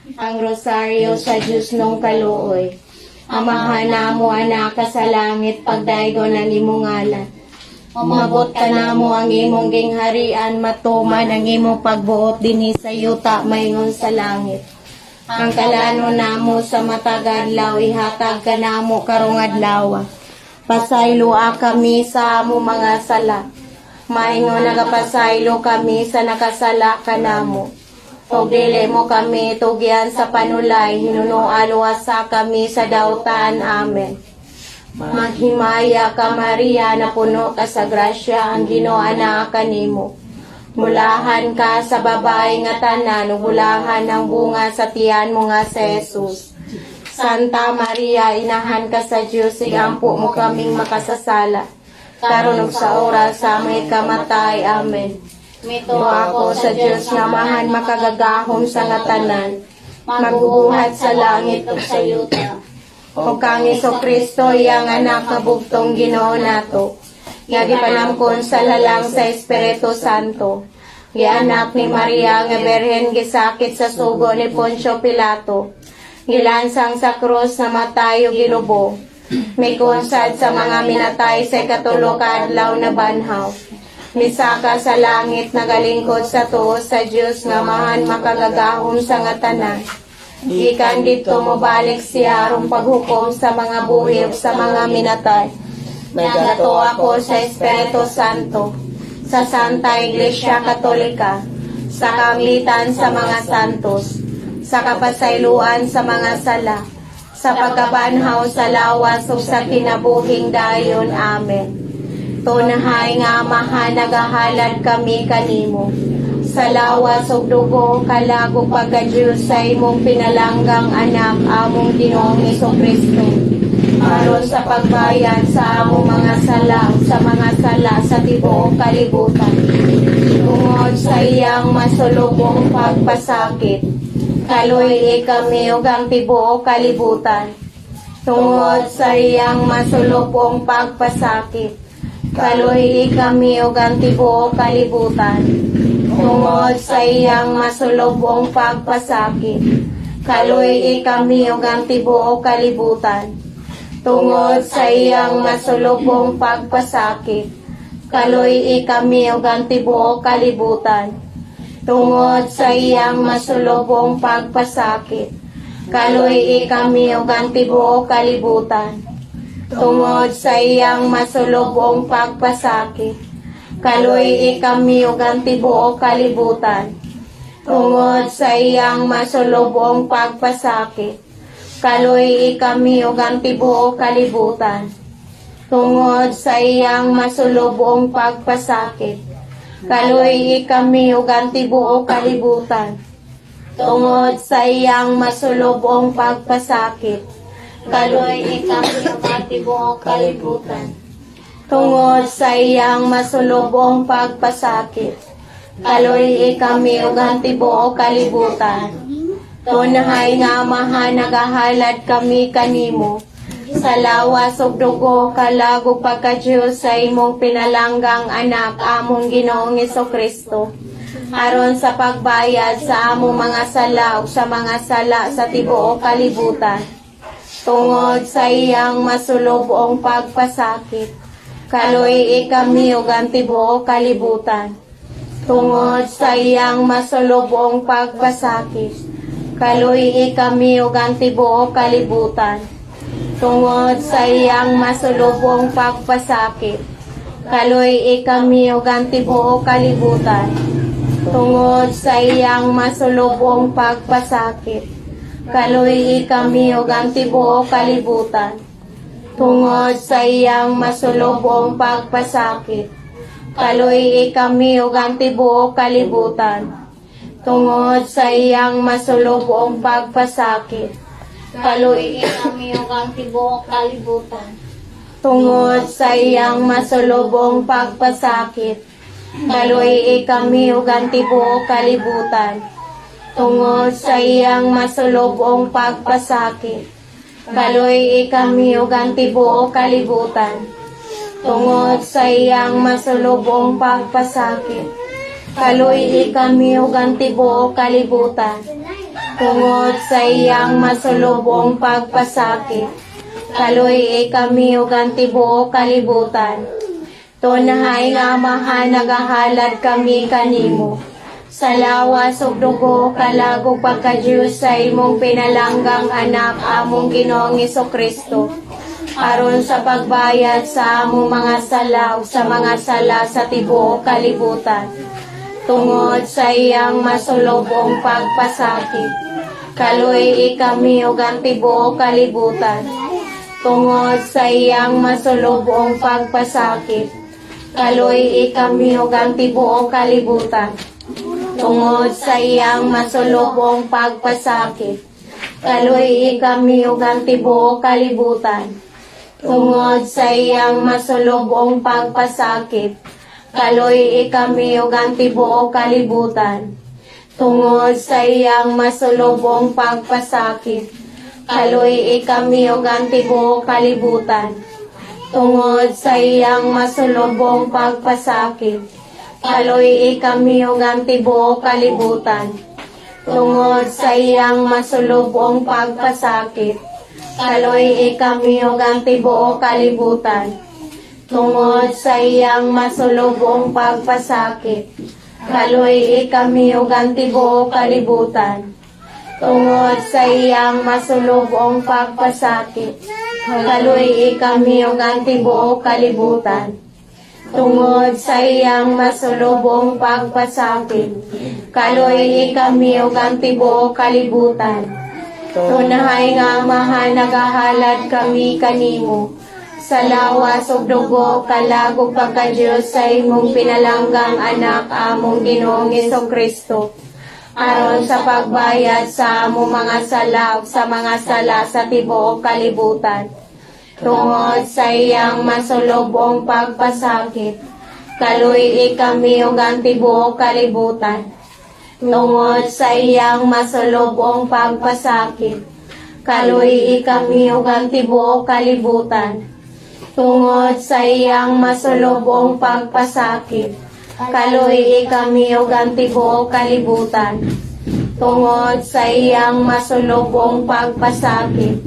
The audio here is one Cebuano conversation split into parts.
Ang rosaryo sa Diyos nung kaluoy. Amahan namo anaka sa langit, pagdaygon ang imong ngalan. Umabot ka namo ang imong gingharian, matuman ang imong pagbuot dinhi sa yuta maingon sa langit. Ang kalano namo sa matag adlaw ihatag kanamo karong adlaw. Pasayloa kami sa amo mga sala, maingon nagapasaylo kami sa nakasala kanamo. Ug dili mo kami tugyan sa panulay, hinunoa luwasa kami sa dautan. Amen. Maghimaya ka, Maria, napuno ka sa grasya, ang Ginoo anaa kanimo. Bulahan ka sa babae nga tanan, ug bulahan ang bunga sa tiyan mo nga si Jesus. Santa Maria, inahan ka sa Dios, igampo mo kaming makasasala, karon ug sa oras sa among kamatay. Amen. Mituo Ako sa Dios nga Amahan makagagahom sa nga tanan, magbubuhat sa langit ug sa yuta. Ug kang Kristo, iyang anak nga bugtong Ginoo nato, nga gipanamkon sa lalang sa Espiritu Santo. Gianak ni Maria nga Birhen, gisakit sa sugo ni Poncio Pilato. Gilansang sa krus, namatay ug gilubong. Mikunsad sa mga minatay, sa ikatulo ka adlaw nabanhaw. Misaka sa langit, nagalingkod sa tuo sa Dios nga Amahan makagagahom sa nga tanan. Gikan didto mobalik siya aron paghukom sa mga buhi ug sa mga minatay. Nagatuo ako sa Espiritu Santo, sa Santa Iglesia Katolika, sa kaambitan sa mga santos, sa kapasayloan sa mga sala, sa pagkabanhaw sa lawas ug sa kinabuhing dayon. Amen. Tunhay nga Amahan, nagahalad kami kanimo sa lawas ug dugo, kalag ug pagka-Diyos sa imong pinalanggang anak, among Ginoong Kristo, aron sa pagbayad sa among mga sala, sa mga sala sa tibuok kalibutan. Tungod sa iyang masulubong pagpasakit, kaluy kami ug ang tibuok kalibutan. Tungod sa iyang masulubong pagpasakit, kaluy kami ug ang tibuok kalibutan. Tungod sa iyang masulubong pagpasakit, kaluy kami ug ang tibuok kalibutan. Tungod sa iyang masulubong pagpasakit, kaluy kami ug ang tibuok kalibutan. Tungod sa iyang masulubong pagpasakit, kaluy kami ug ang tibuok kalibutan. Tungod sa iyang masulubong pagpasakit, kaluy kami ug ang tibuok kalibutan. Tungod sa iyang masulubong pagpasakit, kaluy kami ug ang tibuok kalibutan. Tungod sa iyang masulubong pagpasakit, kaluy kami ug ang tibuok kalibutan. Tungod sa iyang masulubong pagpasakit, Kaluy kami ug ang tibuok kalibutan. Tungod sa iyang masulubong pagpasakit, kaluy kami ug ang tibuok kalibutan. Tunhay nga Amahan, nagahalad kami kanimo sa lawas ug dugo, kalag ug pagka-Diyos sa imong pinalanggang anak, among Ginoong Kristo, aron sa pagbayad sa among mga sala ug sa mga sala sa tibuok kalibutan. Tungod sa iyang masulubong pagpasakit, kaluy kami ug ang tibuok kalibutan. Tungod sa iyang masulubong pagpasakit, kaluy kami ug ang tibuok kalibutan. Tungod sa iyang masulubong pagpasakit, kaluy kami ug ang tibuok kalibutan. Tungod sa iyang masulubong pagpasakit, kaluy kami ug ang tibuok kalibutan. Tungod sa iyang masulubong pagpasakit, kaluy kami ug ang tibuok kalibutan. Tungod sa iyang masulubong pagpasakit, Kaluy kami ug ang tibuok kalibutan. Tungod sa iyang masulubong pagpasakit, kaluy kami ug ang tibuok kalibutan. Tungod sa iyang masulubong pagpasakit, kaluy kami ug ang tibuok kalibutan. Tungod sa iyang masulubong pagpasakit, kaluy kami ug ang tibuok kalibutan. Tungod sa iyang masulubong pagpasakit, kaluy-i kami ug ang tibuok kalibutan. Tunhay nga Amahan, nagahalad kami kanimo sa lawas ug dugo, kalag ug pagka-Diyos sa imong pinalanggang Anak, among Ginoong Kristo, aron sa pagbayad sa among mga sala ug sa mga sala sa tibuok kalibutan. Tungod sa iyang masulubong pagpasakit, kaluy-i kami ug ang tibuok kalibutan. Tungod sa iyang masulubong pagpasakit, kaluy-i kami ug ang tibuok kalibutan. Tungod sa iyang masulubong pagpasakit, kaluy-i kami ug ang tibuok kalibutan. Tungod sa iyang masulubong pagpasakit, kaluy-i kami ug ang tibuok kalibutan. Tungod sa iyang masulubong pagpasakit, kaluy-i kami ug ang tibuok kalibutan. Tungod sa iyang masulubong pagpasakit, kaluy-i kami ug ang tibuok kalibutan. Tungod sa iyang masulubong pagpasakit, kaluy-i kami ug ang tibuok kalibutan. Tungod sa iyang masulubong pagpasakit, kaluy-i kami ug ang tibuok kalibutan. Tungod sa iyang masulubong pagpasakit, kaluy-i kami ug ang tibuok kalibutan. Tungod sa iyang masulubong pagpasakit, kaluy-i kami ug ang tibuok kalibutan. Tunhay nga Amahan, nagahalad kami kanimo sa lawas ug dugo, kalag ug pagka-Diyos sa imong pinalanggang Anak, among Ginoong Kristo, aron sa pagbayad sa among mga sala ug sa mga sala sa tibuok kalibutan. Tungod sa iyang masulubong pagpasakit, kaluy-i kami ug ang tibuok kalibutan. Tungod sa iyang masulubong pagpasakit, kaluy-i kami ug ang tibuok kalibutan. Tungod sa iyang masulubong pagpasakit, kaluy-i kami ug ang tibuok kalibutan. Tungod sa iyang masulubong pagpasakit,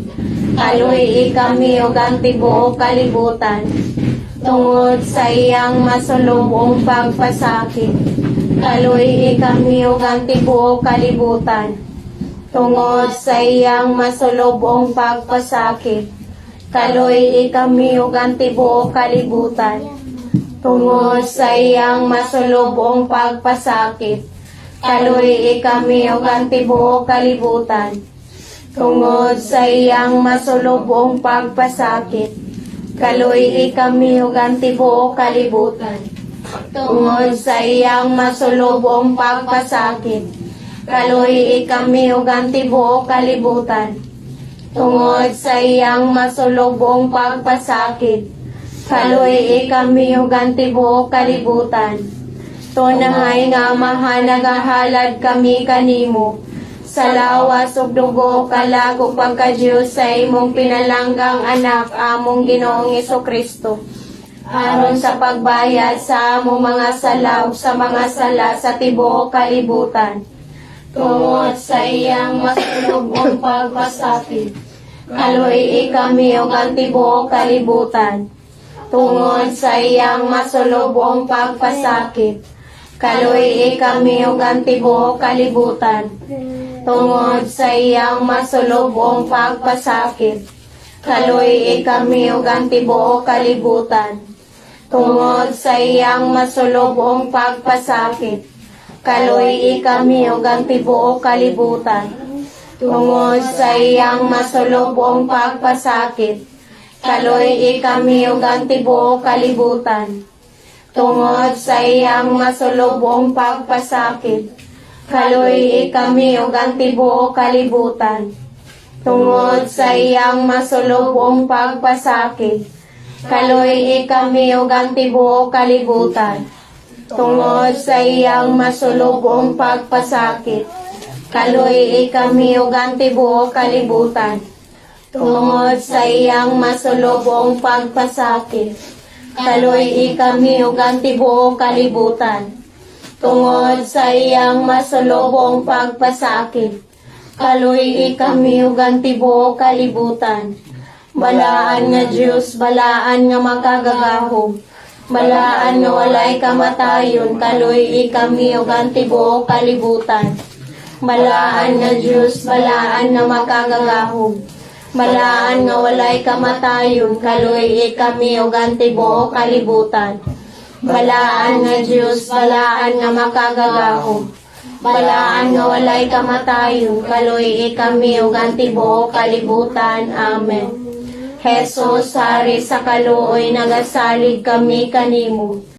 kaluy-i kami ug ang tibuok kalibutan. Tungod sa iyang masulubong pagpasakit, kaluy-i kami ug ang tibuok kalibutan. Tungod sa iyang masulubong pagpasakit, kaluy-i kami ug ang tibuok kalibutan. Tungod sa iyang masulubong pagpasakit, kaluy-i kami ug ang tibuok kalibutan. Tungod sa iyang masulubong pagpasakit, kaluy-i kami ug ang tibuok kalibutan. Tungod sa iyang masulubong pagpasakit, kaluy-i kami ug ang tibuok kalibutan. Tungod sa iyang masulubong pagpasakit, kaluy-i kami ug ang tibuok kalibutan. Tunhay nga Amahan, nagahalad kami kanimo sa lawas ug dugo, kalag ug pagka-Diyos sa imong pinalanggang Anak, among Ginoong Kristo, aron sa pagbayad sa among mga sala ug sa mga sala sa tibuok kalibutan. Tungod sa iyang masulubong pagpasakit, kaluy-i kami ug ang tibuok kalibutan. Tungod sa iyang masulubong pagpasakit, kaluy-i kami ug ang tibuok kalibutan. Tungod sa iyang masulubong pagpasakit, kaluy-i kami ug ang tibuok kalibutan. Tungod sa iyang masulubong pagpasakit, kaluy-i kami ug ang tibuok kalibutan. Tungod sa iyang masulubong pagpasakit, kaluy-i kami ug ang tibuok kalibutan. Tungod sa iyang masulubong pagpasakit, kaluy-i kami ug ang tibuok kalibutan. Tungod sa iyang masulubong pagpasakit, kaluy-i kami ug ang tibuok kalibutan. Tungod sa iyang masulubong pagpasakit, kaluy-i kami ug ang tibuok kalibutan. Tungod sa iyang masulubong pagpasakit, kaluy-i kami ug ang tibuok kalibutan. Tungod sa iyang masulubong pagpasakit, Kaluy-i kami ug ang tibuok kalibutan. Balaan nga Dios, balaan nga makagagahom, balaan nga walay kamatayon, kaluy-i kami ug ang tibuok kalibutan. Balaan nga Dios, balaan nga makagagahom, balaan nga walay kamatayon, kaluy-i kami ug ang tibuok kalibutan. Balaan nga Dios, balaan nga makagagahom, balaan nga walay kamatayon, kaluy-i kami ug ang tibuok kalibutan. Amen. Jesus, Hari sa kaluoy, nagasalig kami kanimo.